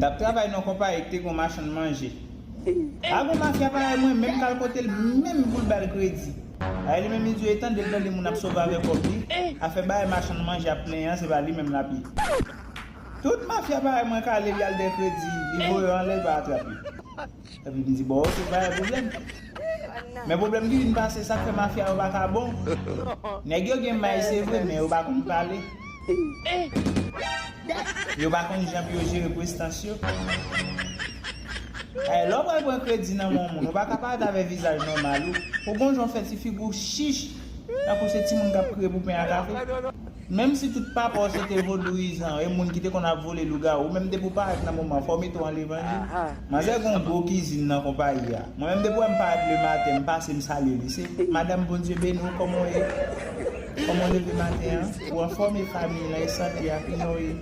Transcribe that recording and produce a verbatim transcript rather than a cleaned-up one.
T ap travay nan konpayi ki te gen yon machann manje. A gon mafya parèy mwen, menm k al kote l, menm pou l ba l kredi. Ay li menm li di, e tande l tande moun ap sove avèk kòb li. Afè bay machann manje ap plenyen an, se pa li menm l ap ye. Tout mafya parèy mwen kale, li al dèyè kredi, li voye yo anlè, li pa atrape. Epi m di, bon, oke, pa gen pwoblèm. Men pwoblèm ki vin pase, sa k fè mafya yo pa ka bon. Nèg yo gen may, se vre, men yo pa konn pale. Yo pa konn jan pou yo jere prestans yo. Ay, lè w pral pran kredi nan men yon moun, ou pa ka parèt avèk vizaj nòmal ou. Ou gon jan w fè ti figi w chich, tankou se timoun k ap kriye pou pen ak kafe. Menm si tout papa w se te vodouyizan e moun ki te konn ap vole lougawou, ou menm depi w parèt nan moman an, fò w mete w an levanjil. Manzè gen yon gwo kizin nan konpayi a. Mwen menm depi w wè m parèt lematen, m pase m salye li. Se, madanm, Bondye beni w, kòman w ye? Kòman w leve maten an? Ou anfòm e fanmi lan, e sante a, kijan w ye?